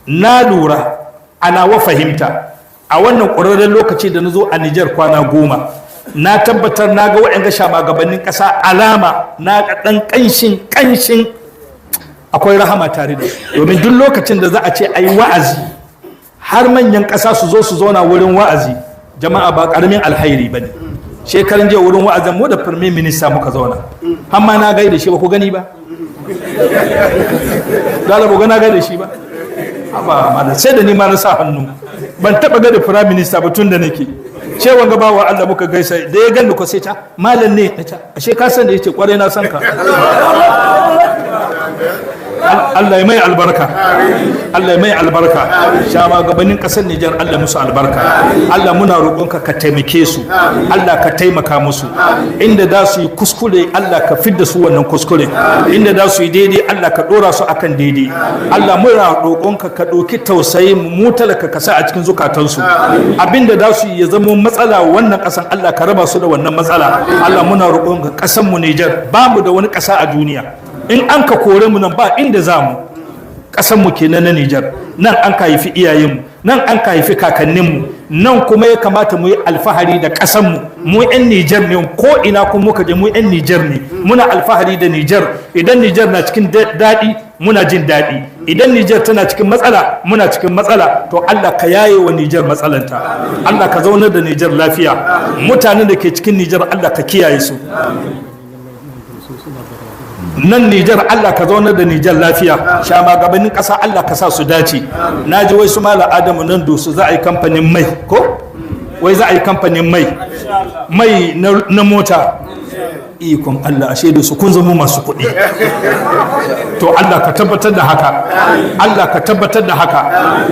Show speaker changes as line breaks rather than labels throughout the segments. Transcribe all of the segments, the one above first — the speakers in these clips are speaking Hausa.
Na lura ana wa fahimta a wannan ƙwararren lokaci da na zo a Nijar kwana 10, na tabbatar na ga waɗanda shugabannin ƙasa, alama na ga ɗan ƙanshin ƙanshin akwai rahama tare da su. Domin duk lokacin da za a ce a yi wa'azi, har manyan ƙasa su zo su zauna wurin wa'azi, jama'a, ba ƙaramin alhairi ba ne. Shekaran jiya wurin wa'azin mu da Prime Minister muka zauna, har ma na gaida shi. Ba ku gani ba? Dala ba na gaida shi ba. Haba malam, sai da ni ma na sa hannu. Ban taba ga da Prime Minister ba tun da nake. Ce wanga bawa Allah muka gaisa, da ya gani ko sai ta malam ne na ta, ashe ka san da yace kwarai na san ka. Allah ya mai albarka, Allah ya mai albarka. Gabanin kasar Nijar, Allah musu albarka. Allah muna roƙonka ka taimake su, Allah ka taimaka musu. Inda za su yi kuskure, Allah ka fidda su wannan kuskure. Inda za su yi daidai, Allah ka ɗora su akan daidai. Allah muna roƙonka ka ɗauki tausayin mu talaka ka sa a cikin zukatansu. Abinda za su yi ya zama matsala wannan ƙasan, Allah ka raba su da wannan matsala. Allah muna roƙonka, ƙasan mu Nijar, ba mu da wani ƙasa a duniya. In an ka kore mu nan, ba inda za mu. Ƙasan mu kenan na Nijar. Nan an ka haifi iyayenmu, nan an ka haifi kakanninmu, nan kuma ya kamata mu yi alfahari da ƙasanmu. Mu 'yan Nijar ne, ko ina kuma muka je mu 'yan Nijar ne. Muna alfahari da Nijar. Idan Nijar na cikin daɗi, muna jin daɗi. Idan Nijar tana cikin matsala, muna cikin matsala. To Allah ka yaye wa Nijar matsalanta. Allah ka zaunar da Nijar lafiya. Mutanen da ke cikin Nijar, Allah ka kiyaye su. Nan Nijar, Allah ka zaunar da Nijar lafiya. Gabanin ƙasa, Allah ka sa su dace. Na ji wai su Mala Adamu nan Dosu za a yi kamfanin mai, ko wai za a yi kamfanin mai, mai na mota. Ikon Allah, ashe da su kun zama masu kuɗi. To Allah ka tabbatar da haka, Allah ka tabbatar da haka.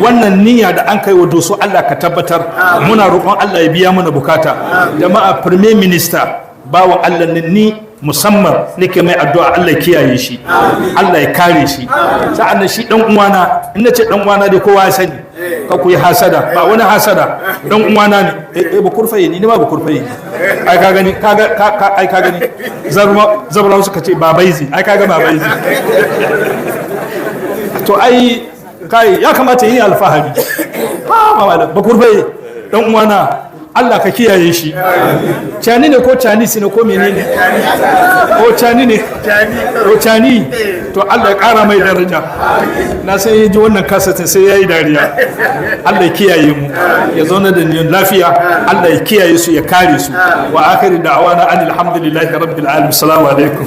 Wannan niyya da an kai wa Dosu, Allah ka tabbatar. Muna roƙon Allah ya biya mana bukata. Jama'a, Prime Minister, bawan Allah ne, ni musamman nake mai addu'a, Allah ya kiyaye shi, Allah ya kare shi. Sa'an nan shi dan uwana, in nace dan uwana dai kowa ya sani, ka ku yi hasada, ba wani hasada, dan uwana ne. Eh, ba kurfaye ni, ni ma ba kurfaye. Ai ka gani, ka ga, ai ka gani, zarma zabra suka ce babaizi, ai ka ga babaizi. To ai kai ya kamata yi alfahari. Ha ba kurfaye, dan uwana, Allah ka kiyaye shi. Cani ne ko Chinese ne ko menene? Ko Cani ne? Ko Cani? To Allah ya kara mai daraja. Na san ya ji wannan kasatin sai ya yi dariya. Allah ya kiyaye mu, ya zauna da ni lafiya. Allah ya kiyaye su, ya kare su. Wa akhiru da'wana alhamdulillahi rabbil alamin. Assalamu alaikum.